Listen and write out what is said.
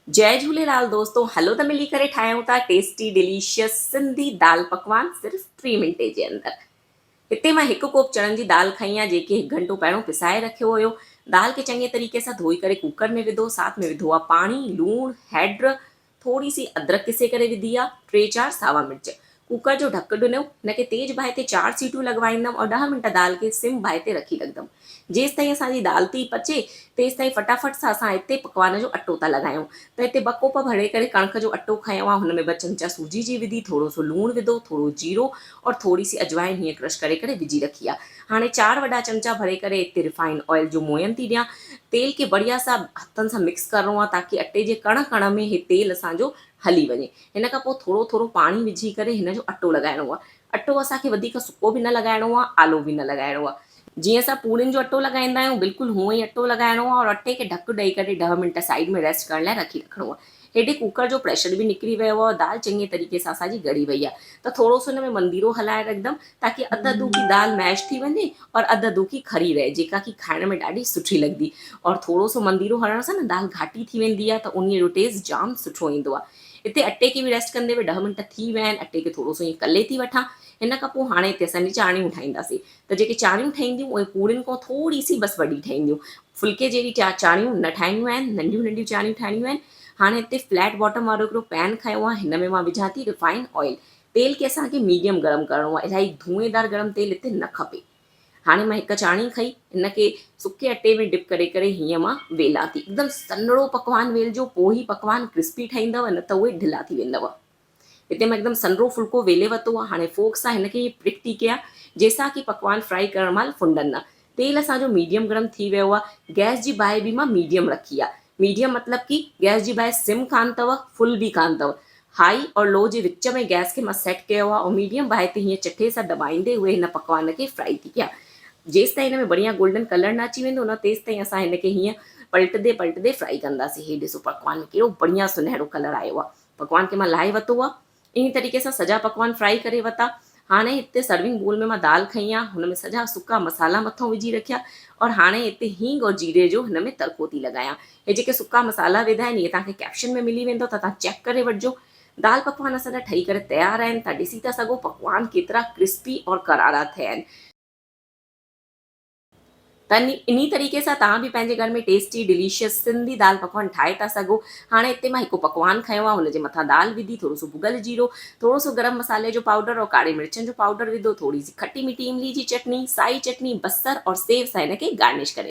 جئي جهوليلال دوستو هلو ته ملي ڪري ٺاهيون ٿا ٽيسٽي ڊليشس سنڌي دال پڪوان صرف 3 منٽي جي اندر. هتي مان هڪ ڪوپ چڻن جي دال کنئي آهي جيڪي هڪ گهنٽو پهريون پسائي رکيو هيو. دال کي چڱي طريقي سان ڌوئي ڪري ڪوڪر ۾ وڌو ساٿ ۾ وڌو آهي پاڻي، لوڻ، هيڊ، ٿوري سي ادرڪ ڪسي ڪري وڌي آ، ٽي چار ساوا مرچ. ڪوڪر جو ڍڪ ڏنو، هن کي تيز باهه تي چار سيٽيون لڳوائيندم اور ڏهه منٽ دال کي سم باهه تي رکي رکندم. جيستائين اسان جي دال ٿي پچي، تيستائين فٽافٽ سان اسان هتي پڪوان جو اٽو ٿا لڳايون. ته هتي ٻه ڪوپ ڀري ڪري ڪڻڪ جو اٽو کنيو آ، هن ۾ ٻه چمچا سوجي جي وڌي، ٿورو سو لوڻ وڌو، ٿورو جيرو اور ٿوري سي اجوائن هيئن ڪرش ڪري ڪري وجهي رکي آ. هاڻي چار وڏا چمچا ڀري ڪري هتي ريفائنڊ آئل جو موئن ٿي ڏيان. تيل کي بڙيا سان هٿن سان مڪس ڪرڻو آ تاڪي اٽي جي ڪڻ ڪڻ ۾ هي تيل اسان جو هلي وڃي. هن کان پوء ٿورو ٿورو پاڻي وجهي ڪري هن جو اٽو لڳائڻو آ. اٽو اسان کي وڌيڪ سڪو به نه لڳائڻو آ آلو به نه لڳائڻو آ. جيئن اسان پورين جو اٽو لڳائيندا آهيون بلڪل هونئن ئي اٽو لڳائڻو آ اور اٽي کي ڍڪ ڏئي ڪري ڏهه منٽ سائيڊ ۾ ريسٽ ڪرڻ لاء رکي رکڻو آ. هيڏي ڪوڪر جو پريشر به نڪري ويو آ دال چڱي طريقي سان اسان جي ڳڙي وئي آ ته ٿورو سو هن ۾ منديرو هلائي رکندم تاڪي اڌ اڌوڪي دال ميش ٿي وڃي اور اڌ اڌوڪي کري رهي جيڪا ڪي کائڻ ۾ ڏاڍي سٺي لڳندي اور ٿورو سو منديرو هڻڻ سان نه دال گهاٽي ٿي ويندي آ ته انهي جو ٽيسٽ جام سٺو ايندو آ. هتي اٽي کي به ريسٽ ڪندي به ڏهه منٽ ٿي ويا آهن اٽي کي ٿورو سو ائين ڪلي ٿي وٺان هن کان پوء هاڻي هتي اسان جي چاڻيون ٺاهينداسين ته جيڪي چاڻيون ٺهنديون اهي پورين کان ٿوري سي بس وڏي ٺهنديون. ڦلڪي جهڙي چاڻيون نه ٺاهڻيون آهن، ننڍيون ننڍيون چاڻيون ٺاهڻيون آهن. هاڻي هتي فليٽ باٽم وارو هڪڙو پين کنيو آهي، هن ۾ مان وجهان ٿي ريفائنڊ آئل. تيل کي اسان کي ميڊيم گرم ڪرڻو آهي، الاهي ڌوئيندار گرم تيل هتي نه کپي. هاڻي مان هڪ چاڻي کنئي، هن کي سڪي اٽي ۾ ڊپ ڪري ڪري هيئن مان ويلان ٿي. هڪدم سنهڙو پڪوان ويلجو، پوء ئي پڪوان ڪرسپي ٺهندو، نه ته اهي ڍلا ٿي ويندو. هتي مان هڪدم سنهڙو ڦلڪو ويلي ورتو آهي. هاڻي فورڪ سان هن کي ائين پرڪ ٿي ڪيان، جنهن سان ڪي پڪوان فرائي ڪرڻ مهل ڦنڊن نه. تيل اسان جو ميڊيم گرم ٿي ويو آهي. گئس جي باهه به مان ميڊيم رکي آهي. ميڊيم مطلب ڪي گئس جي باهه سم ڪانه اٿو، فل به ڪانه اٿو. هائي اور لو جي وچ ۾ گئس کي مان سيٽ ڪيو آهي اور ميڊيم باهه تي هيئن چٺي سان دٻائيندي هئي هن پڪوان کي فرائي ٿي ڪيان. جيستائين هن ۾ بڙيا گولڊن ڪلر نه اچي ويندو نه تيستائين اسان هن کي هيئن پلٽندي پلٽندي فرائي ڪنداسين. هي ڏسو پڪوان ۾ ڪهڙو بڙيا سنهڙو ڪلر آيو آهي. پڪوان کي مان لاهي ورتو آ. انهي طريقي سان سڄا پڪوان فرائي ڪري ورتا. هاڻي هتي سرونگ بول ۾ مان دال کنئي آ. هن ۾ سڄا سڪا مصالحا مٿئون وجهي رکيا اور هاڻي هتي هينگ اور جيري جو هن ۾ تڙڪو ٿي لڳايان. هي جيڪي سڪا مصالحا وڌا آهن اهي توهان کي ڪيپشن ۾ ملي ويندو ته توهان چيڪ ڪري وٺجو. دال پڪوان اسان جا ٺهي ڪري تيار آهن. توهان ڏسي ٿا سگهو پڪوان ڪيترا ڪرسپي اور ڪرارا ٿيا آهن. ته انهي طريقي سان توهان به پنهنجي گهر ۾ ٽيسٽي ڊليشس سنڌي دال پڪوان ٺاهي ٿا سگهو. هاڻي هتي مان هڪ پڪوان کنيو آهي هن جي مٿان دال وڌي ٿورو سو ڀڳل جيرو، ٿورو سو گرم مصالحي جو پائوڊر اور ڪاري مرچن جو پائوڊر وڌو، ٿوري سي کٽي مٺي املي جي چٽڻي، سائي چٽڻي، بصر اور سيو سان هن کي گارنش ڪري.